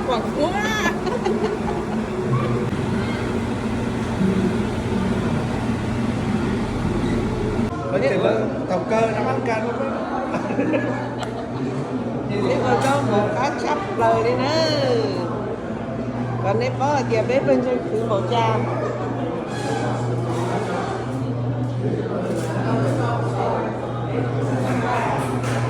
Quảng Phú á. Thaum kawg no, peb ua zaub mov qab tshaj plaws li na. Kom nej paub hais tias peb pawg ntseeg khwv npaum cas.